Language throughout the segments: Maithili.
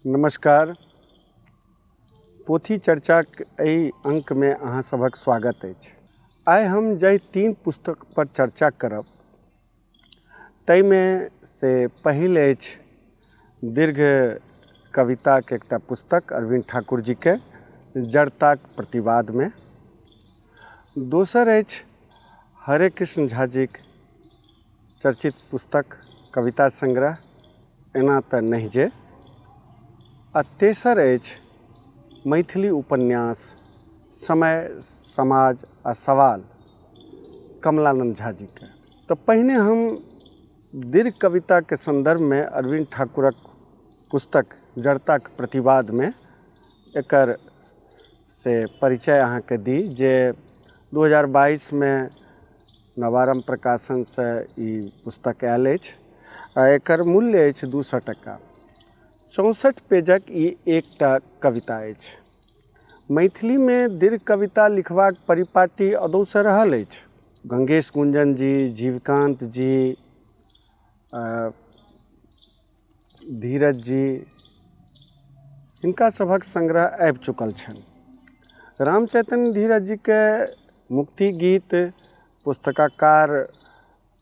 नमस्कार। पोथी चर्चाक एहि अंकमे अहाँ सभक स्वागत अछि। आइ हम जाहि तीन पुस्तक पर चर्चा करब ताहिमे से पहिल अछि दीर्घ कविताके एकटा पुस्तक अरविन्द ठाकुर जीके जड़ताक प्रतिवादमे। दोसर अछि हरे कृष्ण झा जीक चर्चित पुस्तक कविता संग्रह एना तऽ नहि जे, आ तेसर अछि मैथिली उपन्यास समय समाज आ सवाल कमलानंद झा जीके। तऽ पहिने हम दीर्घ कविताके सन्दर्भमे अरविन्द ठाकुरक पुस्तक जड़ताक प्रतिवादमे एकर से परिचय अहाँके दी जे 2022मे नवारम्भ प्रकाशनसँ ई पुस्तक आयल अछि आ एकर मूल्य अछि 200 टका। 64 पेजक ई एकटा कविता अछि। मैथिलीमे दीर्घ कविता लिखबाक परिपाटी अदौसँ रहल अछि। गंगेश गुंजन जी, जीवकांत जी, धीरज जी, हिनका सभक संग्रह आबि चुकल छनि। रामचैतन्य धीरज जीके मुक्ति गीत पुस्तकाकार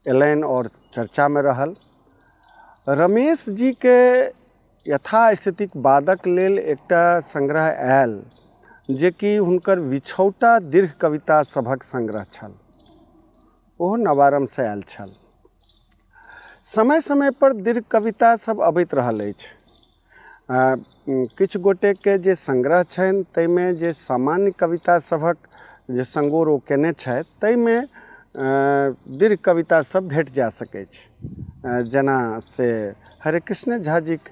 एलनि आओर चर्चामे रहल। रमेश जीके यथास्थितिक बादक लेल एकटा संग्रह आयल जेकि हुनकर विछौटा दीर्घ कविता सभक संग्रह छल, ओहो नवारम्भसँ आयल छल। समय समय पर दीर्घ कविता सब अबैत रहल अछि। किछु गोटेके जे संग्रह छनि ताहिमे जे सामान्य कविता सभक जे संगोर ओ केने छथि ताहिमे दीर्घ कविता सब भेट जा सकैछ, जेना से हरेकृष्ण झा जीक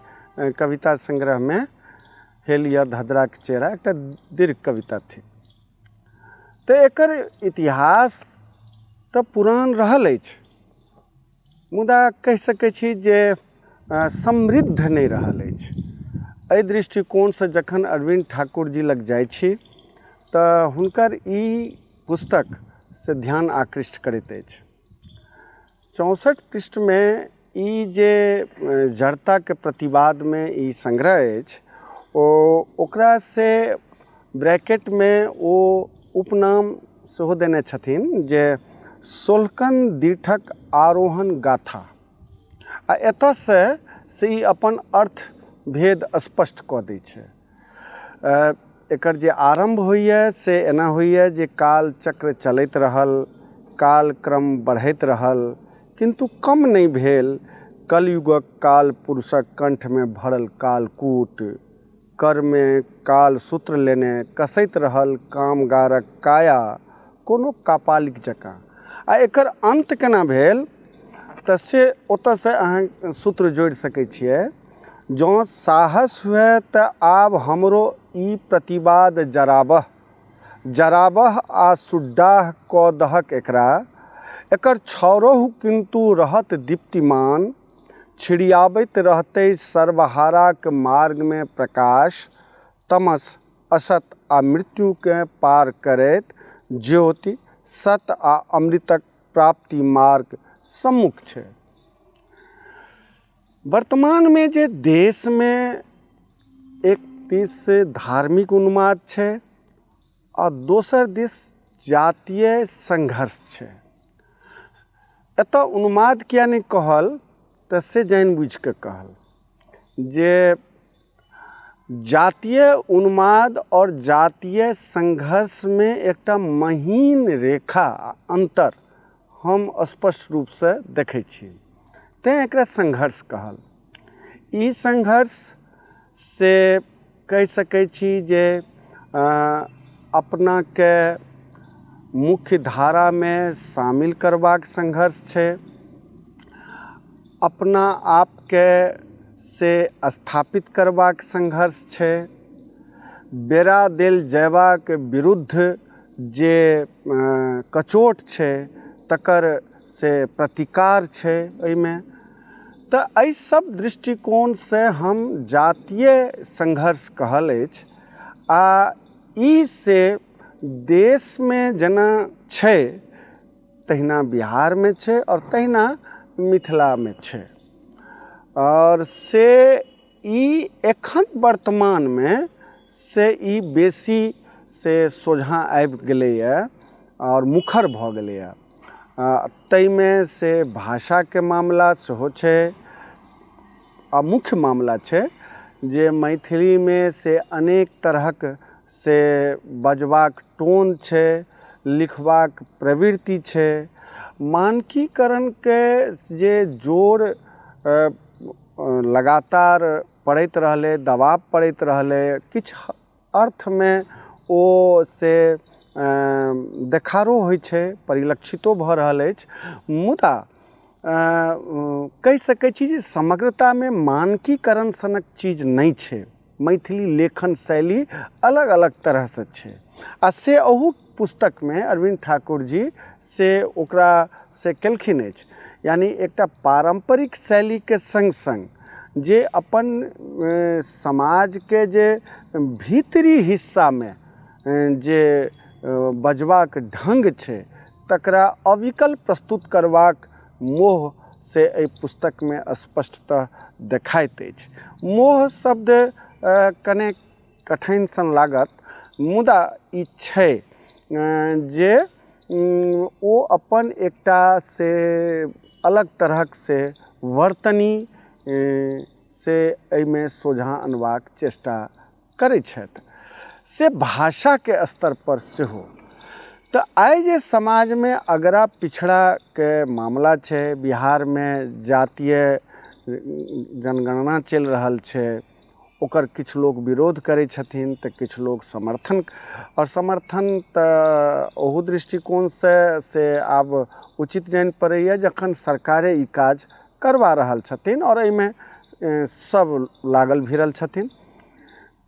कविता संग्रहमे हे लिअ धदराक चेरा एकटा दीर्घ कविता थिक। तऽ एकर इतिहास तऽ पुरान रहल अछि, मुदा कहि सकै छी जे समृद्ध नहि रहल अछि। एहि दृष्टिकोणसँ जखन अरविन्द ठाकुर जी लग जाइ छी तऽ हुनकर ई पुस्तक से ध्यान आकृष्ट करैत अछि। 64 पृष्ठमे ई जे जड़ताके प्रतिवादमे ई संग्रह अछि, ओ ओकरा से ब्रैकेटमे ओ उपनाम सेहो देने छथिन जे सोलकन दीठक आरोहण गाथा, आ एतऽसँ से ई अपन अर्थ भेद स्पष्ट कऽ दै छै। एकर जे आरम्भ होइए से एना होइए जे काल चक्र चलैत रहल, कालक्रम बढ़ैत रहल, किन्तु कम नहि भेल कलयुगक काल पुरुषक कंठमे भरल कालकूट, करमे काल सूत्र लेने कसैत रहल कामगारक काया कोनो कापालिक जकाँ। आ एकर अन्त केना भेल तऽ से ओतऽसँ अहाँ सूत्र जोड़ि सकै छियै, जँ साहस हुए तऽ आब हमरो ई प्रतिवाद जराबह जराबह आ सुड्डाह कऽ दहक एकरा, एकर छौरहु किन्तु रहत दीप्तिमान, छिड़ियाबैत रहतै सर्वहाराक मार्गमे प्रकाश, तमस असत आ मृत्युकेँ पार करैत ज्योति सत आ अमृतक प्राप्ति मार्ग सम्मुख छै। वर्तमानमे जे देशमे एक दिस धार्मिक उन्माद छै आ दोसर दिस जातीय संघर्ष छै। एतऽ उन्माद किया नहि कहल तऽ से जानि बुझिकऽ कहल जे जातीय उन्माद आओर जातीय संघर्षमे एकटा महीन रेखा अन्तर हम स्पष्ट रूपसँ देखै छी, तैँ एकरा संघर्ष कहल। ई संघर्ष से कहि सकै छी जे अपनाके मुख्य धारामे शामिल करबाक संघर्ष छै, अपना आपके से स्थापित करबाक संघर्ष छै, बेरा देल जयबाक विरुद्ध जे कचोट छै तकर से प्रतिकार छै एहिमे। तऽ एहि सब दृष्टिकोणसँ हम जातीय संघर्ष कहल अछि आ ई से देशमे जेना छै तहिना बिहारमे छै आओर तहिना मिथिलामे छै। आओर से ई एखन वर्तमानमे से ई बेसी से सोझाँ आबि गेलैया आओर मुखर भऽ गेलैया ताहिमे से भाषाके मामला सेहो छै आ मुख्य मामला छै जे मैथिलीमे से अनेक तरहक से बजबाक टोन छै लिखबाक प्रवृति छै। मानकीकरणके जे जोर लगातार पड़ैत रहलै, दबाव पड़ैत रहलै, किछु अर्थमे ओ से देखारो होइ छै, परिलक्षितो भऽ रहल अछि। मुदा कहि सकै छी जे समग्रतामे मानकीकरण सनक चीज नहि छै। मैथिली लेखन शैली अलग अलग तरहसँ छै आ से अहू पुस्तकमे अरविन्द ठाकुर जी से ओकरा से केलखिन अछि। यानि एकटा पारम्परिक शैलीके सङ्ग सङ्ग जे अपन समाजके जे भीतरी हिस्सामे जे बजबाक ढङ्ग छै तकरा अविकल प्रस्तुत करबाक मोह से एहि पुस्तकमे स्पष्टतः देखाइत अछि। मोह शब्द कने कठिन सन लागत, मुदा ई छै जे ओ अपन एकटा से अलग तरहक से वर्तनी से एहिमे सोझाँ अनबाक चेष्टा करै छथि, से भाषाके स्तरपर सेहो। तऽ आइ जे समाजमे अगड़ा पिछड़ाके मामला छै, बिहारमे जातीय जनगणना चलि रहल छै, ओकर किछु लोक विरोध करै छथिन तऽ किछु लोक समर्थन, आओर समर्थन तऽ ओहू दृष्टिकोणसँ से आब उचित जानि पड़ैया जखन सरकारे ई काज करबा रहल छथिन आओर एहिमे सब लागल भिड़ल छथिन।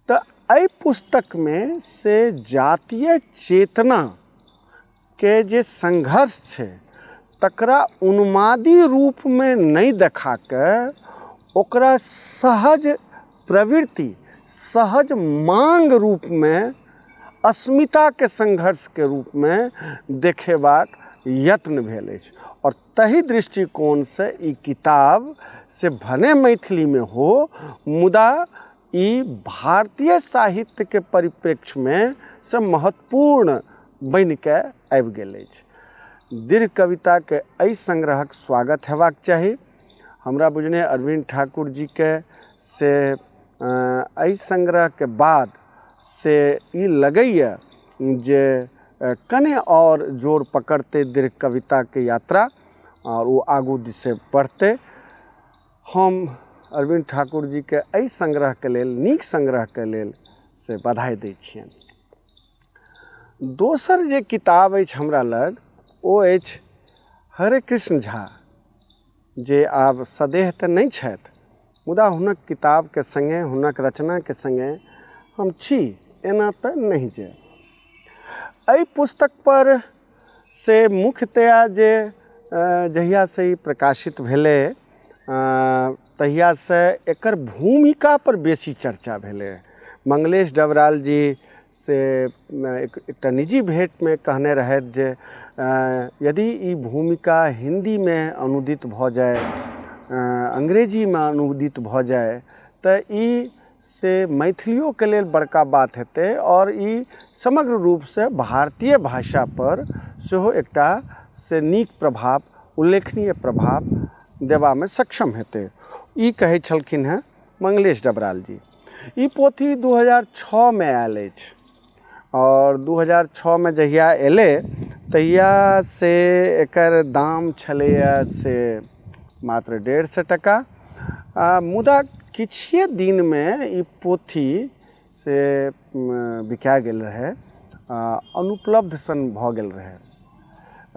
तऽ एहि पुस्तकमे से जातीय चेतना के जे संघर्ष छै तकरा उन्मादी रूपमे नहि देखा कऽ ओकरा सहज प्रवृत्ति, सहज मांग रूपमे, अस्मिताके संघर्षके रूपमे देखेबाक यत्न भेल अछि। आओर तहि दृष्टिकोणसँ ई किताब से भने मैथिलीमे हो, मुदा ई भारतीय साहित्यके परिप्रेक्ष्यमे से महत्वपूर्ण बनिके आबि गेल अछि। दीर्घ कविताके एहि संग्रहक स्वागत हेबाक चाही। हमरा बुझने अरविन्द ठाकुर जीके से एहि संग्रहके बाद से ई लगैया जे कने आओर जोर पकड़तै दीर्घ कविताके यात्रा आओर ओ आगू दिसे बढ़तै। हम अरविन्द ठाकुर जीके एहि संग्रहके लेल, नीक संग्रहके लेल से बधाई दै छियनि। दोसर जे किताब अछि हमरा लग ओ अछि हरे कृष्ण झा, जे आब सदेह तऽ नहि छथि, मुदा हुनक किताबके सङ्गे, हुनक रचनाके सङ्गे हम छी, एना तऽ नहि जे एहि पुस्तक पर से मुख्यतया जे जहियासँ ई प्रकाशित भेलै तहियासँ एकर भूमिका पर बेसी चर्चा भेलै। मंगलेश डबराल जी से एकटा निजी भेंटमे कहने रहथि जे यदि ई भूमिका हिन्दीमे अनुदित भऽ जाय, अंग्रेजीमे अनुदित भऽ जाय, तऽ ई से मैथिलियोके लेल बड़का बात हेतै आओर ई समग्र रूपसँ भारतीय भाषा पर सेहो एकटा से नीक प्रभाव, उल्लेखनीय प्रभाव देबामे सक्षम हेतै। ई कहै छलखिन हेँ मंगलेश डबराल जी। ई पोथी 2006 मे आयल अछि आओर 2006 मे जहिया एलै तहिया से एकर दाम छलैया से मात्र 150 टका, मुदा किछुए दिनमे ई पोथी से बिका गेल रहै, अनुपलब्ध सन भऽ गेल रहै।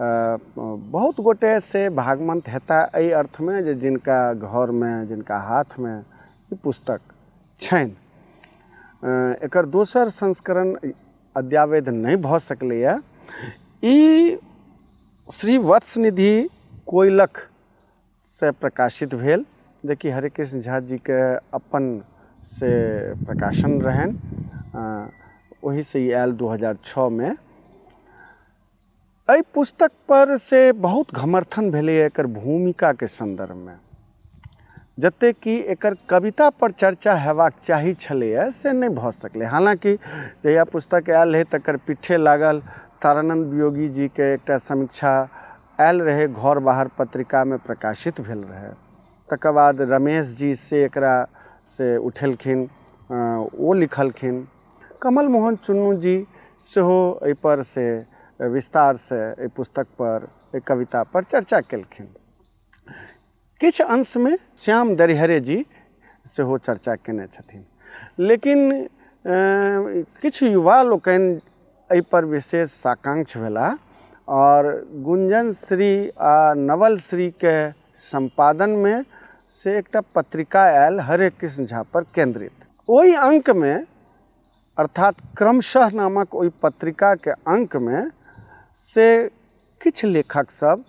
बहुत गोटे से भागमन्त हेता एहि अर्थमे जे जिनका घरमे, जिनका हाथमे ई पुस्तक छनि। एकर दोसर संस्करण अद्यावधि नहि भऽ सकलैए। ई श्री वत्सनिधि कोइलख से प्रकाशित भेल, जेकि हरेकृष्ण झा जीके अपन से प्रकाशन रहनि, ओहिसँ ई आयल 2006 मे। एहि पुस्तक पर से बहुत घमर्थन भेलैए एकर भूमिकाके सन्दर्भमे। जतेक कि एकर कविता पर चर्चा हेबाक चाही छलैए से नहि भऽ सकलै। हालाँकि जहिया पुस्तक आयल रहै तकर पीठे लागल तारानन्द वियोगी जीके एकटा समीक्षा आयल रहै, घर बाहर पत्रिकामे प्रकाशित भेल रहै। तकर बाद रमेश जी से एकरा से उठेलखिन, ओ लिखलखिन। कमल मोहन चुन्नू जी सेहो एहिपर से विस्तारसँ एहि पुस्तकपर, एहि कवितापर चर्चा केलखिन। किछु अंशमे श्याम दरिहरे जी सेहो चर्चा केने छथिन। लेकिन किछु युवा लोकनि एहिपर विशेष साकांक्ष भेलाह आओर गुंजन श्री आ नवल श्रीके सम्पादनमे से एकटा पत्रिका आयल हरे कृष्ण झा पर केन्द्रित। ओहि अंकमे, अर्थात क्रमशः नामक ओहि पत्रिकाके अंकमे से किछु लेखक सब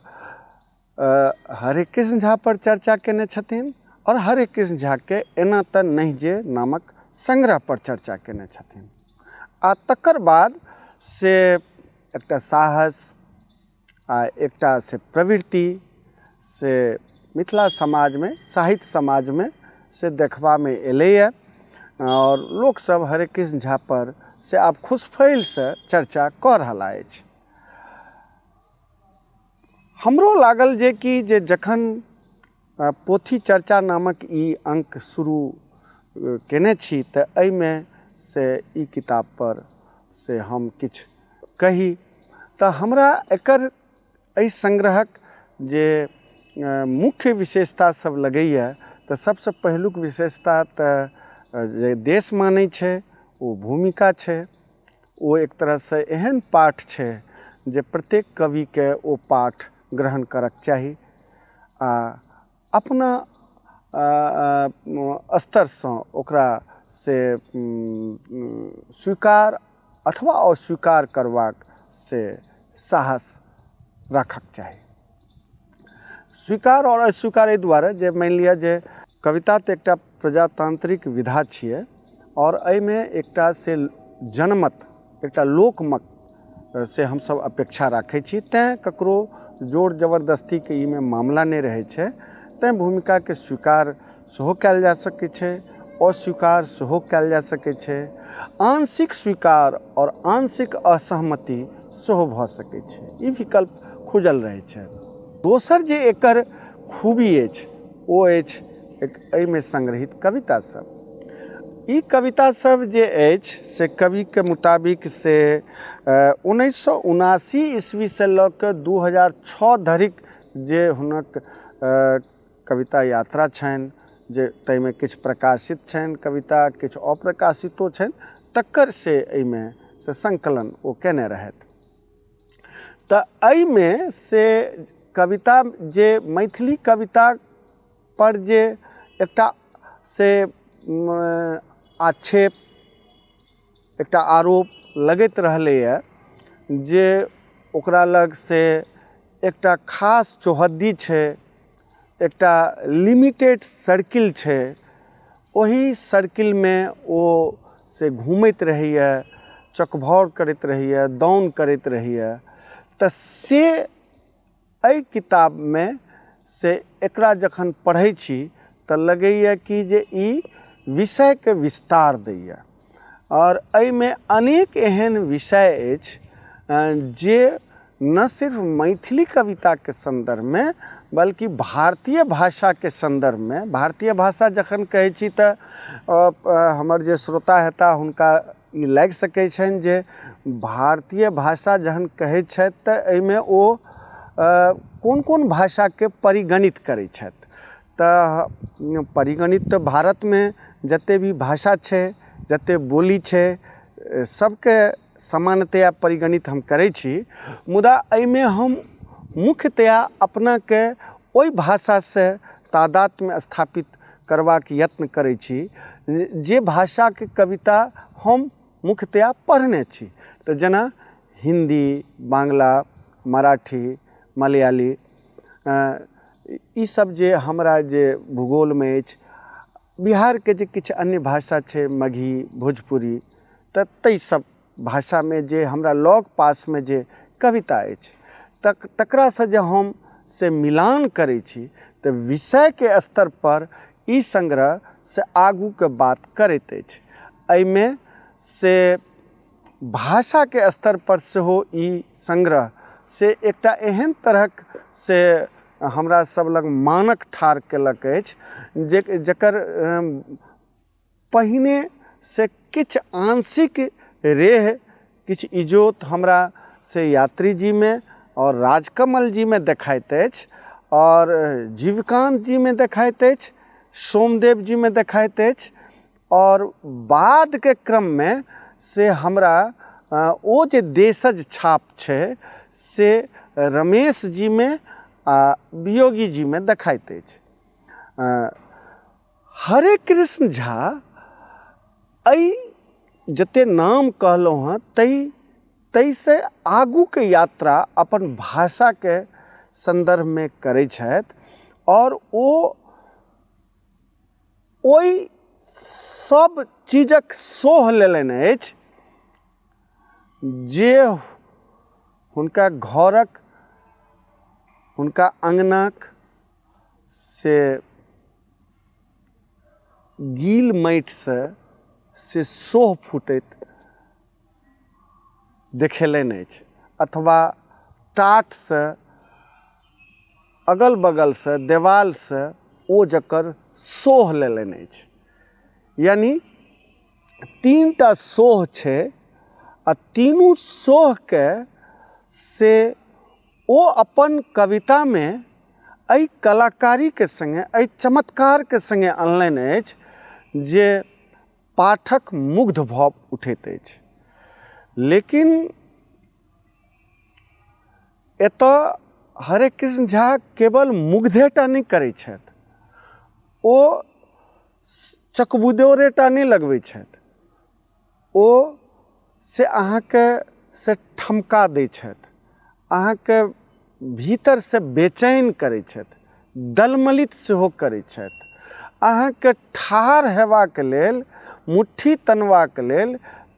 हरे कृष्ण झा पर चर्चा केने छथिन आओर हरे कृष्ण झाके एना तऽ नहि जे नामक संग्रह पर चर्चा केने छथिन। आ तकर बाद से एकटा साहस आ एकटा से प्रवृत्ति से मिथिला समाजमे, साहित्य समाजमे से देखबामे एलैए आओर लोकसब हरे कृष्ण झा पर से आब खुशफैलसँ चर्चा कऽ रहला अछि। हमरो लागल जे कि जे जखन पोथी चर्चा नामक ई अंक शुरू केने छी तऽ एहिमे से ई किताब पर से हम किछु कही। तऽ हमरा एकर एहि संग्रहक जे मुख्य विशेषता सब लगैए तऽ सबसँ पहिलुक विशेषता तऽ जे देश मानै छै ओ भूमिका छै। ओ एक तरहसँ एहन पाठ छै जे प्रत्येक कविके ओ पाठ ग्रहण करक चाही आ अपना स्तरसँ ओकरा से स्वीकार अथवा अस्वीकार करबाक से साहस राखक चाही। स्वीकार आओर अस्वीकार एहि दुआरे जे मानि लिअ जे कविता तऽ एकटा प्रजातांत्रिक विधा छियै आओर एहिमे एकटा से जनमत, एकटा लोकमत से हमसब अपेक्षा राखै छी, तैँ ककरो जोर जबरदस्तीके एहिमे मामला नहि रहै छै। तैँ भूमिकाके स्वीकार सेहो कयल जा सकै छै, अस्वीकार सेहो कयल जा सकै छै, आंशिक स्वीकार आओर आंशिक असहमति सेहो भऽ सकै छै। ई विकल्प खुजल रहै छै। दोसर जे एकर खूबी अछि ओ अछि एहिमे संग्रहित कविता सब। ई कविता सब जे अछि से कविके मुताबिक से 1979 ईस्वीसँ लऽ कऽ 2006 धरिक जे हुनक कविता यात्रा छनि, जे ताहिमे किछु प्रकाशित छनि कविता, किछु अप्रकाशितो छनि, तकर से एहिमे से संकलन ओ केने रहथि। तऽ एहिमे से कविता जे मैथिली कविता पर जे एकटा से आक्षेप, एकटा आरोप लगैत रहलैए जे ओकरा लग से एकटा खास चौहद्दी छै, एकटा लिमिटेड सर्किल छै, ओहि सर्किलमे ओ से घूमैत रहैए, चकभौर करैत रहैए, दौन करैत रहैए। तऽ से एहि किताबमे से एकरा जखन पढ़ै छी तऽ लगैए कि जे ई विषयके विस्तार दैए आओर एहिमे अनेक एहन विषय अछि जे न सिर्फ मैथिली कविताके सन्दर्भमे बल्कि भारतीय भाषाके सन्दर्भमे, भारतीय भाषा जखन कहै छी तऽ हमर जे श्रोता हेता हुनका ई लागि सकै छनि जे भारतीय भाषा जहन कहै छथि तऽ एहिमे ओ कोन कोन भाषाके परिगणित करै छथि। तऽ परिगणित तऽ भारतमे जते भी भाषा छै, जते बोली छै, सबके सामान्यतया परिगणित हम करै छी, मुदा एहिमे हम मुख्यतया अपनाके ओहि भाषासँ तादात्म्य स्थापित करबाक यत्न करै छी जे भाषाके कविता हम मुख्यतया पढ़ने छी। तऽ जेना हिन्दी, बांग्ला, मराठी, मलयाली, ई सब जे हमरा जे भूगोलमे अछि, बिहारके जे किछु अन्य भाषा छै मगही, भोजपुरी, तऽ ताहि सब भाषामे जे हमरा लग पासमे जे कविता अछि तकरासँ जे हम से मिलान करै छी तऽ विषयके स्तर पर ई संग्रह से आगूके बात करैत अछि। एहिमे से भाषाके स्तरपर सेहो ई संग्रह से एकटा एहन तरहक से हमरा सब लग मानक ठाढ़ केलक अछि जे जकर पहिने से किछु आंशिक रेह, किछु इजोत हमरा से यात्री जीमे आओर राजकमल जीमे देखाइत अछि आओर जीवकान्त जीमे देखाइत अछि, सोमदेव जीमे देखाइत अछि आओर बादके क्रममे से हमरा ओ जे देशज छाप छै से रमेश जीमे आ वियोगी जीमे देखाइत अछि। हरे कृष्ण झा एहि जते नाम कहलहुँ हँ ताहिसँ आगूके यात्रा अपन भाषाके सन्दर्भमे करै छथि आओर ओ ओहि सब चीजक सोह लेलनि अछि जे हुनका घरक, हुनका अङ्गनाक से गील माटिसँ से सोह फूटैत देखेलनि अछि अथवा टाटसँ, अगल बगलसँ, देवालसँ ओ जकर सोह लेलनि अछि। यानि 3टा सोह छै आ तीनू सोहके से ओ अपन कवितामे एहि कलाकारीके सङ्गे, एहि चमत्कारके सङ्गे अनलनि अछि जे पाठक मुग्ध भऽ उठैत अछि। लेकिन एतऽ हरे कृष्ण झा केवल मुग्धेटा नहि करै छथि, ओ चकबुदोरेटा नहि लगबै छथि, ओ से अहाँके से ठमका दै छथि, अहाँके भीतरसँ बेचैन करै छथि, दलमलित सेहो करै छथि, अहाँके ठाढ़ हेबाक लेल, मुट्ठी तनबाक लेल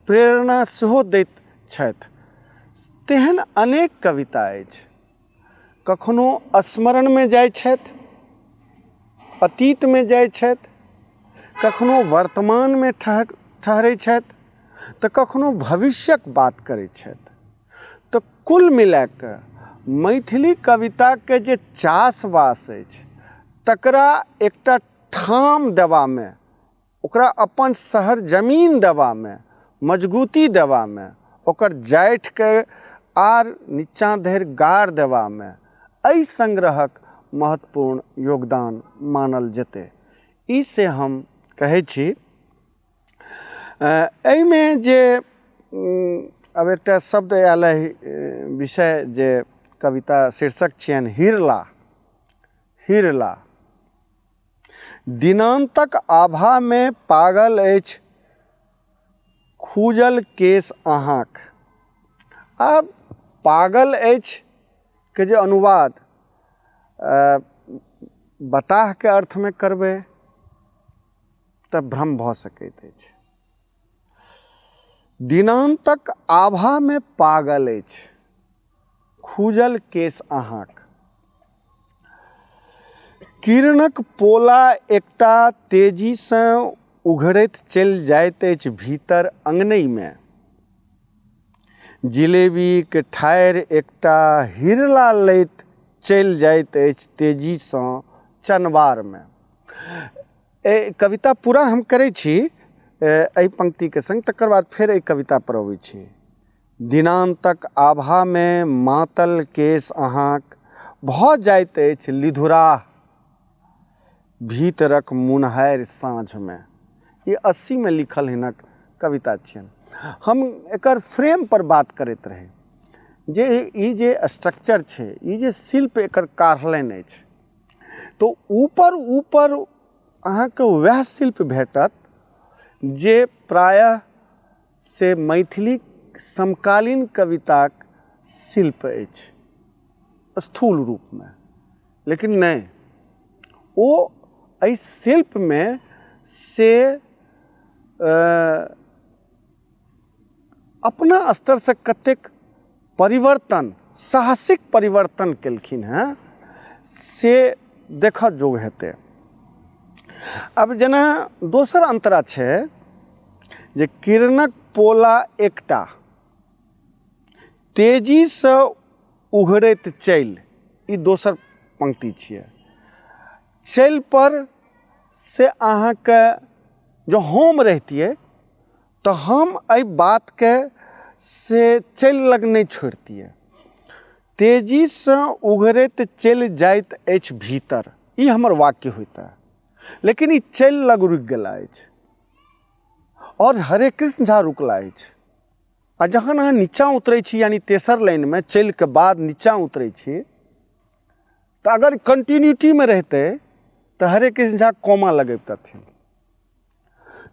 प्रेरणा सेहो दैत छथि। तेहन अनेक कविता अछि। कखनो स्मरणमे जाइ छथि, अतीतमे जाइ छथि, कखनो वर्तमानमे ठहरै छथि तऽ कखनो भविष्यक बात करै छथि। तऽ कुल मिलाकऽ मैथिली कविताके जे चास-बास अछि तकरा एकटा ठाम देबामे, ओकरा अपन शहर जमीन देबामे, मजगूती देबामे, ओकर जाठिके आर नीचाँ धरि गाड़ देबामे एहि संग्रहक महत्वपूर्ण योगदान मानल जेतै, ई से हम कहै छी। एहिमे जे आब एकटा शब्द आयल विषय जे कविता शीर्षक छियनि हिरला। हिरला दिनान्तक आभामे पागल अछि खूजल केश अहाँक। आब पागल अछि के जे अनुवाद बताहके अर्थमे करबै तऽ भ्रम भऽ सकैत अछि। दिनान्तक आभामे पागल अछि खूजल केश अहाँक। किरणक पोला एकटा तेजीसँ उघड़ैत चलि जाइत अछि भीतर अङ्गनैमे। जिलेबीक ठाढ़ि एकटा हिरला लैत चलि जाइत अछि तेजीसँ चनवारमे। एहि कविता पूरा हम करै छी एहि पंक्तिके सङ्ग, तकर बाद फेर एहि कविता पर अबै छी। दिनान्तक आभामे मातल केश अहाँक भऽ जाइत अछि लिधुराह भीतरक मुनहारि साँझमे। ई 80मे लिखल हिनक कविता छियनि। हम एकर फ्रेम पर बात करैत रही जे ई जे स्ट्रक्चर छै, ई जे शिल्प एकर काढ़लनि अछि, तऽ ऊपर ऊपर अहाँके वएह शिल्प भेटत जे प्रायः से मैथिली समकालीन कविताक शिल्प अछि स्थूल रूपमे, लेकिन नहि, ओ एहि शिल्पमे से अपना स्तरसँ कतेक परिवर्तन, साहसिक परिवर्तन केलखिन हेँ से देखऽ जोग हेतै। आब जेना दोसर अन्तरा छै जे किरणक पोला एकटा तेजीसँ उघड़ैत चलि, ई दोसर पंक्ति छियै। चलि पर से अहाँके जँ हम रहितियै तऽ हम एहि बातके से चलि लग नहि छोड़ितियै। तेजीसँ उघड़ैत चलि जाइत अछि भीतर, ई हमर वाक्य होइतै, लेकिन ई चलि लग रुकि गेला अछि आओर हरे कृष्ण झा रुकला अछि। आ जखन अहाँ नीचाँ उतरै छी, यानी तेसर लाइनमे चलिके बाद नीचाँ उतरै छी, तऽ अगर कंटिन्यूटीमे रहितै तऽ हरे कृष्ण झा कॉमा लगबितथिन।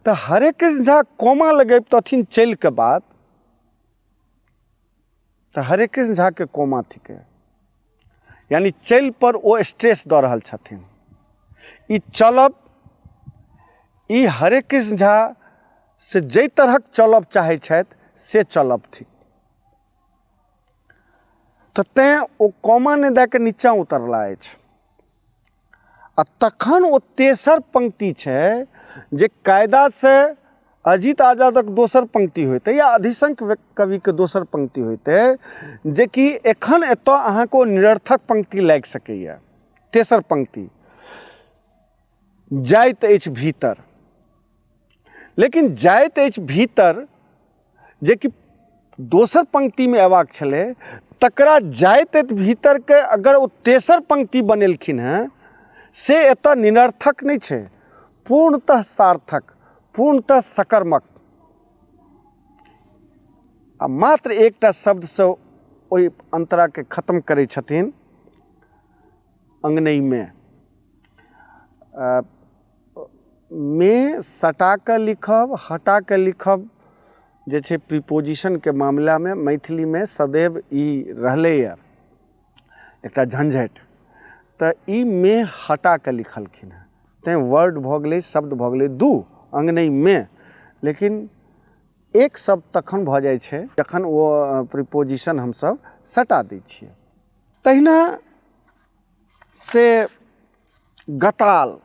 तऽ हरे कृष्ण झा कॉमा लगबितथिन चलिके बाद, तऽ हरे कृष्ण झाके कॉमा थिकै, यानी चलि पर ओ स्ट्रेस दऽ रहल छथिन। ई चलब, ई हरे कृष्ण झा से जाहि तरहक चलब चाहै छथि से चलब थिक, तऽ तैँ ओ कॉमा नहि दए कऽ नीचाँ उतरला अछि। आ तखन ओ तेसर पंक्ति छै जे कायदासँ अजित आजादक दोसर पंक्ति होइतै या अधिसंख्य कविके दोसर पंक्ति होइतै, जेकि एखन एतऽ अहाँके ओ निरर्थक पंक्ति लागि सकैए। तेसर पंक्ति जाइत अछि भीतर, लेकिन जाइत अछि भीतर जेकि दोसर पंक्तिमे अयबाक छलै, तकरा जाइत अछि भीतरके अगर ओ तेसर पंक्ति बनेलखिन हेँ से एतऽ निरर्थक नहि छै, पूर्णतः सार्थक, पूर्णतः सकर्मक। आ मात्र एकटा शब्दसँ ओहि अन्तराके खत्म करै छथिन, अङ्गनैमे। मे सटा कऽ लिखब, हटा कऽ लिखब जे छै प्रीपोजिशनके मामलामे मैथिलीमे सदैव ई रहलैए एकटा झंझटि। तऽ ई मे हटा कऽ लिखलखिन हेँ, तैँ वर्ड भऽ गेलै, शब्द भऽ गेलै दू, अङ्गनैमे। लेकिन एक शब्द तखन भऽ जाइ छै जखन ओ प्रीपोजिशन हमसभ सटा दै छियै। तहिना से गताल,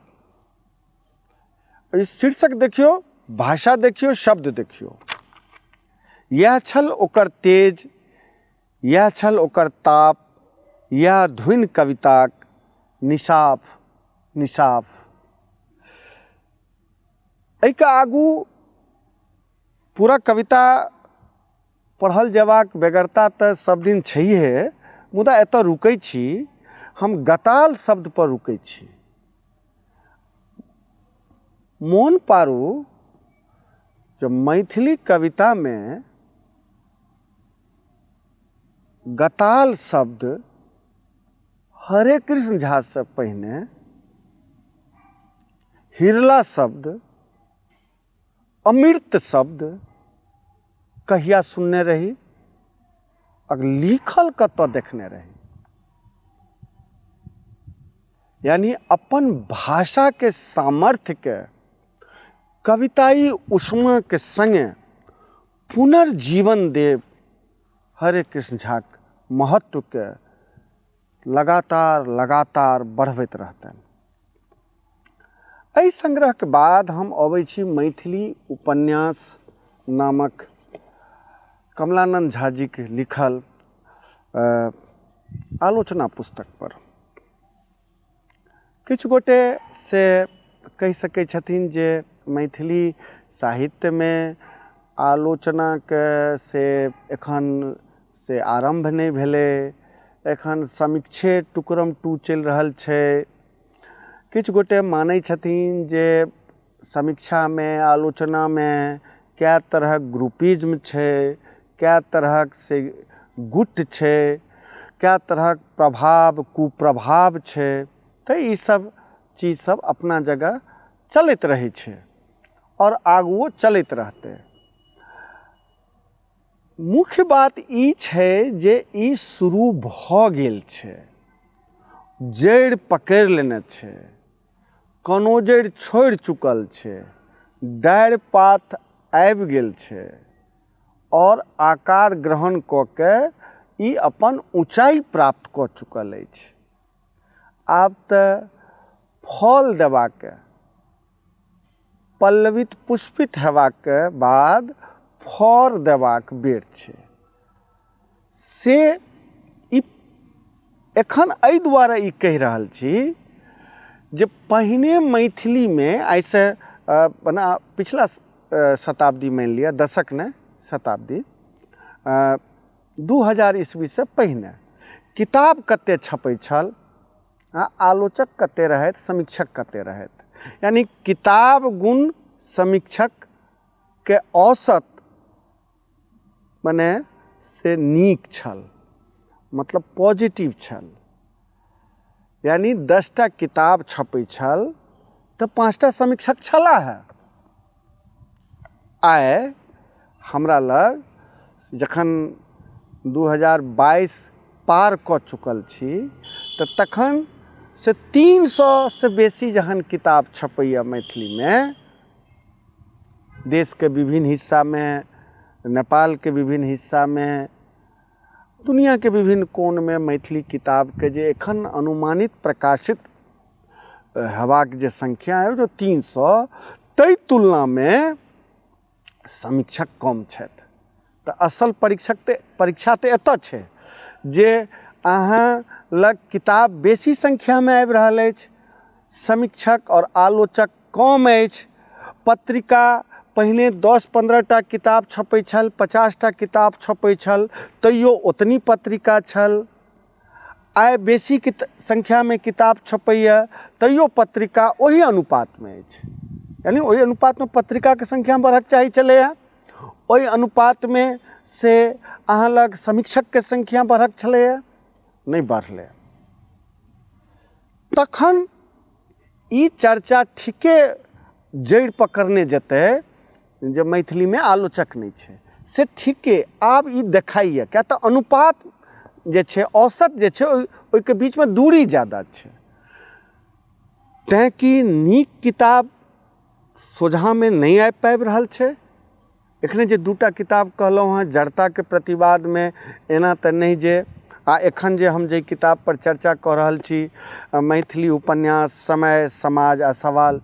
ई शीर्षक देखियौ, भाषा देखियौ, शब्द देखियौ। इएह छल ओकर तेज, इएह छल ओकर ताप, इएह धुनि कविताक निसाफ निसाफ। एहिके आगू पूरा कविता पढ़ल जेबाक बेगरता तऽ सब दिन छैहे, मुदा एतऽ रुकै छी हम, गताल शब्द पर रुकै छी। मोन पारू जे मैथिली कवितामे गताल शब्द हरे कृष्ण झासँ पहिने हिरला शब्द, अमृत शब्द कहिया सुनने रही आ लिखल कतऽ देखने रही। यानी अपन भाषाके सामर्थ्यके कविताई उष्माके संगे पुनर्जीवन देव हरे कृष्ण झाक महत्वके लगातार लगातार बढ़बैत रहतनि। एहि संग्रहके बाद हम अबै छी मैथिली उपन्यास नामक कमलानन्द झा जीके लिखल आलोचना पुस्तक पर। किछु गोटे से कहि सकै छथिन जे मैथिली साहित्यमे आलोचनाके से एखन से आरम्भ नहि भेलै, एखन समीक्षे टुकरम टू चलि रहल छै। किछु गोटे मानै छथिन जे समीक्षामे आलोचनामे कए तरहक ग्रुपिज्म छै, कए तरहक से गुट छै, कए तरहक प्रभाव कुप्रभाव छै, तऽ ई सब चीज सब अपना जगह चलैत रहै छै आओर आगुओ चलैत रहतै। मुख्य बात ई छै जे ई शुरू भऽ गेल छै, जड़ि पकड़ि लेने छै, कोनो जड़ि छोड़ि चुकल छै, डारि पात आबि गेल छै आओर आकार ग्रहण कऽ के ई अपन ऊँचाइ प्राप्त कऽ चुकल अछि। आब तऽ फल देबाके पल्लवित पुष्पित हेबाक बाद फर देबाक बेर छै। से ई एखन एहि दुआरे ई कहि रहल छी जे पहिने मैथिलीमे आइसँ ओना पिछला शताब्दी मानि लिअ, दशक नहि शताब्दी, 2000 ईस्वीसँ पहिने किताब कते छपै छल आ आलोचक कते रहथि, समीक्षक कते रहथि, यानि किताब गुण समीक्षकके औसत मने से नीक छल, मतलब पॉजिटिव छल। यानि 10टा किताब छपै छल तऽ 5टा समीक्षक छलाह है। आइ हमरा लग जखन 2022 पार कऽ चुकल छी तऽ तखन से 300सँ बेसी जहन किताब छपैए मैथिलीमे, देशके विभिन्न हिस्सामे, नेपालके विभिन्न हिस्सामे, दुनिआँके विभिन्न कोणमे मैथिली किताबके जे एखन अनुमानित प्रकाशित हेबाक जे संख्या अइ ओ 300, ताहि तुलनामे समीक्षक कम छथि। तऽ असल परीक्षक तऽ परीक्षा तऽ एतऽ छै जे अहाँ लग किताब बेसी संख्यामे आबि रहल अछि, समीक्षक आओर आलोचक कम अछि। पत्रिका पहिने 10-15टा किताब छपै छल, 50टा किताब छपै छल, तैयो ओतनी पत्रिका छल। आइ बेसी संख्यामे किताब छपैए तैयो पत्रिका ओही अनुपातमे अछि, यानि ओहि अनुपातमे पत्रिकाके संख्या बढ़क चाही छलैए, ओहि अनुपातमे से अहाँ लग समीक्षकके संख्या बढ़क छलैए, नहि बढ़लै। तखन ई चर्चा ठीके जड़ि पकड़ने जेतै जे मैथिलीमे आलोचक नहि छै, से ठीके आब ई देखाइए, किएक तऽ अनुपात जे छै औसत जे छै ओहिके बीचमे दूरी ज्यादा छै। तैँ कि नीक किताब सोझाँमे नहि आबि पाबि रहल छै। एखने जे 2टा किताब कहलहुँ हँ जड़ताके प्रतिवादमे, एना तऽ नहि जे आ एखन जे हम जाहि किताब पर चर्चा कऽ रहल छी मैथिली उपन्यास समय समाज आ सवाल,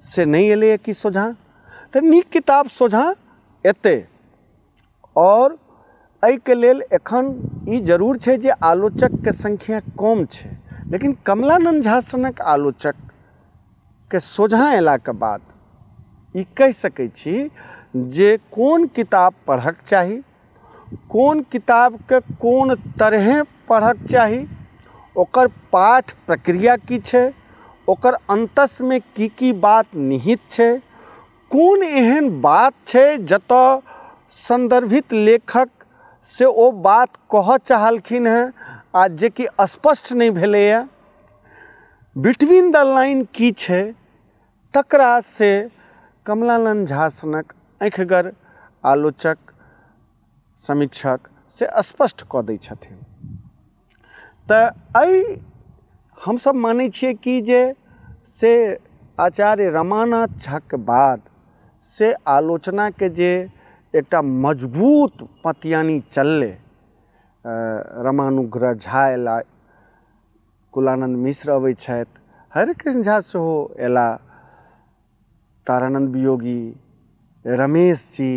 से नहि एलैए कि सोझाँ। तऽ नीक किताब सोझाँ एतै, आओर एहिके लेल एखन ई जरूर छै जे आलोचकके संख्या कम छै, लेकिन कमलानन्द झा सनक आलोचकके सोझाँ अयलाके बाद ई कहि सकै छी जे कोन किताब पढ़क चाही, कोन किताबके कोन तरहें पढ़क चाही, ओकर पाठ प्रक्रिया की छै, ओकर अन्तसमे की की बात निहित छै, कोन एहन बात छै जतऽ सन्दर्भित लेखक से ओ बात कहऽ चाहलखिन हेँ आ जेकि स्पष्ट नहि भेलैए, बिटवीन द लाइन की छै, तकरा से कमलानन्द झा सनक अँखिगर आलोचक समीक्षक से स्पष्ट कऽ दै छथिन। तऽ एहि हमसब मानै छियै कि जे से आचार्य रमानाथ झाके बाद से आलोचनाके जे एकटा मजबूत पतियानी चललै, रमानुग्रह झा अयला, कुलानन्द मिश्र अबै छथि, हरेकृष्ण झा सेहो अयला, तारानन्द वियोगी, रमेश जी,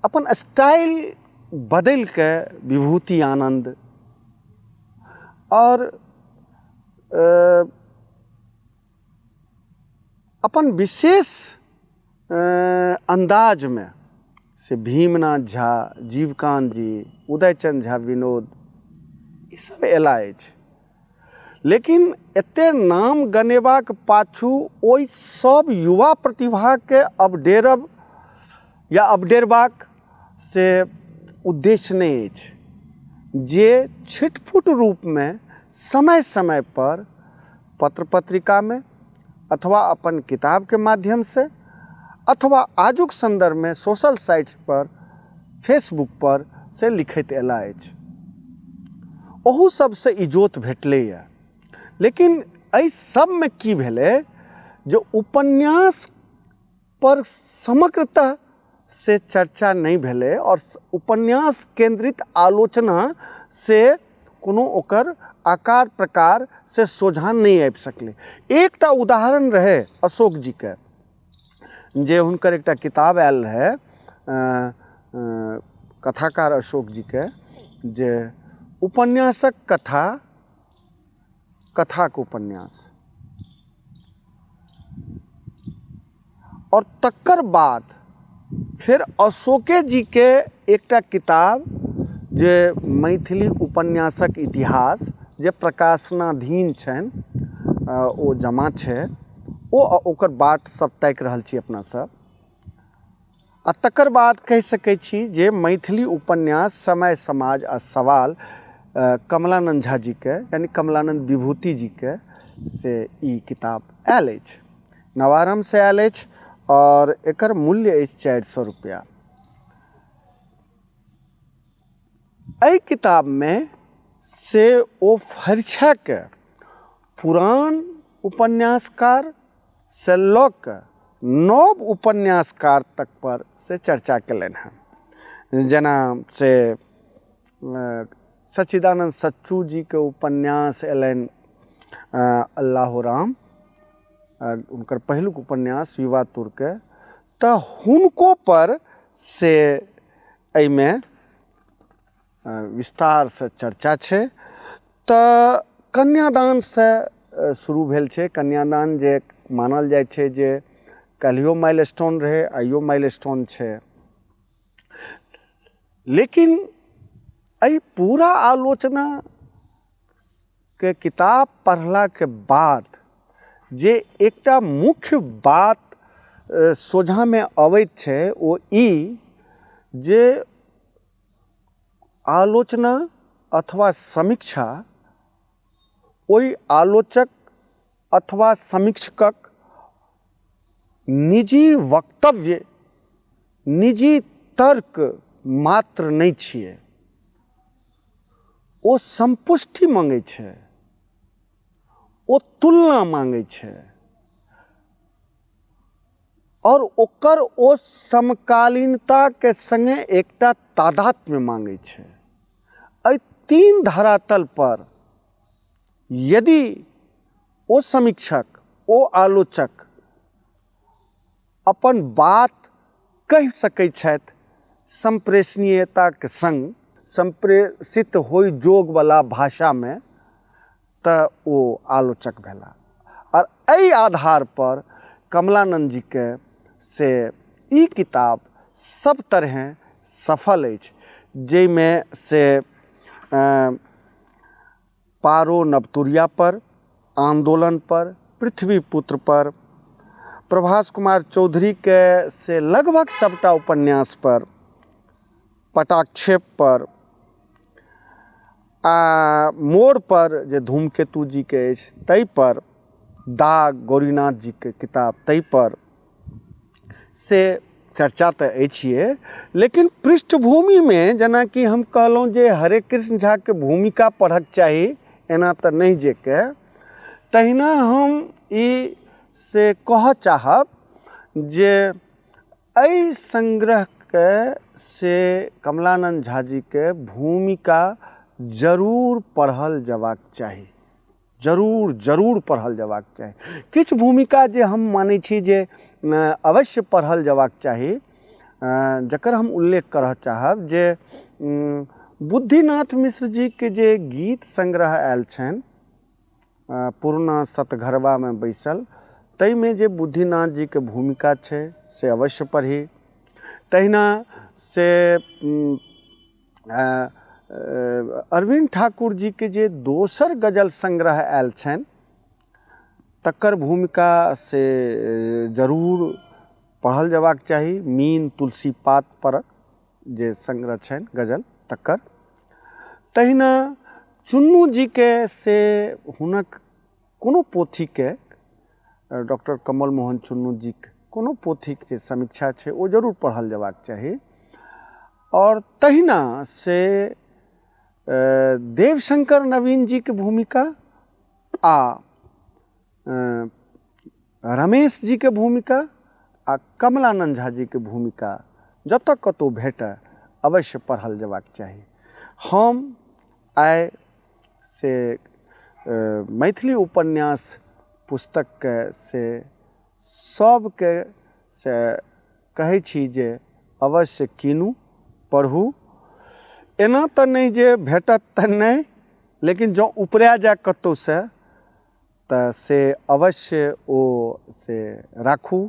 अपन स्टाइल बदलिके विभूति आनन्द आओर अपन विशेष अन्दाजमे से भीमनाथ झा, जीवकान्त जी, उदयचंद झा विनोद, ई सब अयला अछि। लेकिन एते नाम गनेबाक पाछू ओहि सब युवा प्रतिभाके अवडेरब या अवडेरबाक से उद्देश्य नहि अछि, जे छिटफुट रूपमे समय समय पर पत्र पत्रिकामे अथवा अपन किताबके माध्यमसँ अथवा आजुक सन्दर्भमे सोशल साइट्स पर, फेसबुक पर से लिखैत अयला अछि। ओहू सबसँ इजोत भेटलैए। लेकिन एहि सबमे की भेलै जे उपन्यास पर समग्रतः से चर्चा नहि भेलै और उपन्यास केंद्रित आलोचना से कोनो ओकर आकार प्रकार से सोझाँ नहि आबि सकलै। एकटा उदाहरण रहै अशोक जीके, जे हुनकर एकटा किताब आयल रहै कथाकार अशोक जीके, जे उपन्यासक कथा, कथाक उपन्यास। आओर तकर बाद फेर अशोके जीके एकटा किताब जे मैथिली उपन्यासक इतिहास, जे प्रकाशनाधीन छनि, ओ जमा छै, ओ ओकर बाट सब ताकि रहल छी अपना सब। आ तकर बाद कहि सकै छी जे मैथिली उपन्यास समय समाज आ सवाल, कमलानंद झा जीके यानी कमलानंद विभूति जीके से ई किताब आयल अछि, नवारम्भसँ आयल अछि आओर एकर मूल्य अछि 400 रुपैआ। एहि किताबमे से ओ फरिछाके पुरान उपन्यासकार से लऽ कऽ नव उपन्यासकार तक पर से चर्चा केलनि हँ, जेना से सच्चिदानंद सच्चू जीके उपन्यास अयलनि अल्लाहो राम, हुनकर पहिलुक उपन्यास युवा तुरके, तऽ हुनको पर से एहिमे विस्तारसँ चर्चा छै। तऽ कन्यादानसँ शुरू भेल छै। कन्यादान जे मानल जाइ छै जे काल्हियो माइल स्टोन रहै, आइयो माइल स्टोन छै, लेकिन एहि पूरा आलोचना के किताब पढ़लाके बाद जे एकटा मुख्य बात सोझाँमे अबैत छै ओ ई जे आलोचना अथवा समीक्षा ओहि आलोचक अथवा समीक्षकक निजी वक्तव्य, निजी तर्क मात्र नहि छियै, ओ संपुष्टि मांगै छै, ओ तुलना मांगै छै आओर ओकर ओ समकालीनताके संगे एकटा तादात्म्य मांगै छै। एहि तीन धरातल पर यदि ओ समीक्षक, ओ आलोचक अपन बात कहि सकै छथि सम्प्रेषणीयताके संग, सम्प्रेषित होइ जोगवला भाषामे, तऽ ओ आलोचक भेला। आओर एहि आधार पर कमलानंद जीके से ई किताब सब तरहें सफल अछि, जाहिमे से पारो नवतुरिया पर, आंदोलन पर, पृथ्वीपुत्र पर, प्रभास कुमार चौधरी के से लगभग सबटा उपन्यास पर, पटाक्षेप पर, आ मोड़ पर जे धूमकेतु जी के अछि ताहि पर, दाग गौरीनाथ जी के किताब ताहि पर से चर्चा तऽ अछिए, लेकिन पृष्ठभूमिमे जेनाकि हम कहलहुँ जे हरे कृष्ण झाके भूमिका पढ़क चाही, एना तऽ नहि जे के, तहिना हम ई से कहऽ चाहब जे एहि संग्रहके से कमलानंद झा जीके भूमिका जरूर पढ़ल जयबाक चाही, जरूर जरूर पढ़ल जयबाक चाही। किछु भूमिका जे हम मानै छी जे अवश्य पढ़ल जयबाक चाही, जकर हम उल्लेख करऽ चाहब जे बुद्धिनाथ मिश्र जीके जे गीत संग्रह आयल छनि पुरना सतघरबामे बैसल, ताहिमे जे बुद्धिनाथ जीके भूमिका छै से अवश्य पढ़ी। तहिना से अरविन्द ठाकुर जीके जे दोसर गजल संग्रह आयल छनि तकर भूमिका से जरूर पढ़ल जयबाक चाही, मीन तुलसी पात पर जे संग्रह छनि गजल तकर। तहिना चुन्नू जीके से हुनक कोनो पोथीके, डॉक्टर कमल मोहन चुन्नू जीके कोनो पोथीके जे समीक्षा छै ओ जरूर पढ़ल जयबाक चाही। आओर तहिना से देवशंकर नवीन जीके भूमिका आ रमेश जीके भूमिका आ कमलानंद झा जीके भूमिका जतऽ कतहु भेटय अवश्य पढ़ल जयबाक चाही। हम आइ से मैथिली उपन्यास पुस्तकके से सबके से कहै छी जे अवश्य कीनू पढ़ू। एना तऽ नहि जे भेटत तऽ नहि, लेकिन जँ उपरा जाय कतहुसँ तऽ से अवश्य ओ से राखू।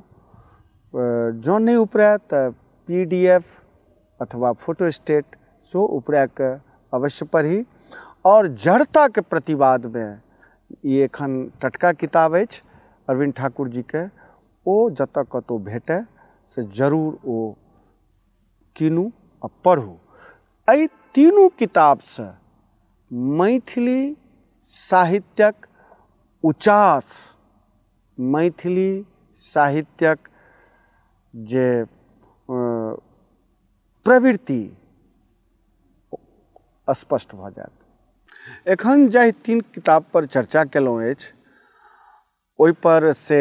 जँ नहि उपराय तऽ पी डी एफ अथवा फोटोस्टेट सेहो उपराके अवश्य पढ़ी। आओर जड़ताके प्रतिवादमे ई एखन टटका किताब अछि अरविन्द ठाकुर जीके, ओ जतऽ कतहु भेटय से जरूर ओ कीनू आ पढ़ू। एहि तीनू किताबसँ मैथिली साहित्यक उचास, मैथिली साहित्यक जे प्रवृत्ति स्पष्ट भऽ जायत। एखन जाहि तीन किताबपर चर्चा केलहुँ अछि ओहिपर से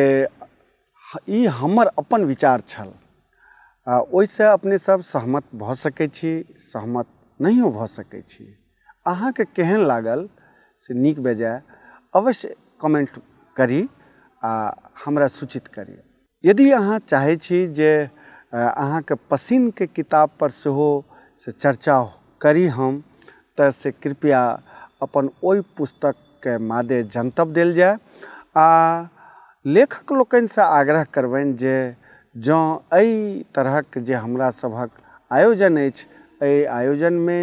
ई हमर अपन विचार छल आ ओहिसँ अपने सब सहमत भऽ सकै छी, सहमत नहियो भऽ सकै छी। अहाँके केहन लागल से नीक बेजाय अवश्य कमेन्ट करी आ हमरा सूचित करी। यदि अहाँ चाहै छी जे अहाँके पसिन्नके किताबपर सेहो से चर्चा करी हम, तऽ से कृपया अपन ओहि पुस्तकके मादे जनतब देल जाय आ लेखक लोकनिसँ आग्रह करबनि जे जँ एहि तरहक जे हमरा सभक आयोजन अछि, एहि आयोजनमे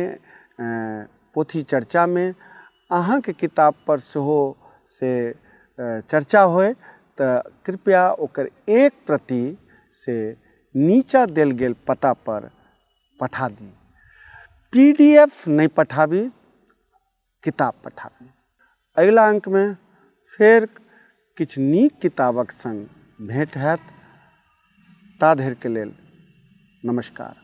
पोथी चर्चामे अहाँके किताबपर सेहो से चर्चा होइ तऽ कृपया ओकर एक प्रति से नीचाँ देल गेल पतापर पठा दी। पी डी एफ नहि पठाबी, किताब पठाबी। अगिला अङ्कमे फेर किछु नीक किताबक सङ्ग भेँट हैत, ता धरिके लेल नमस्कार।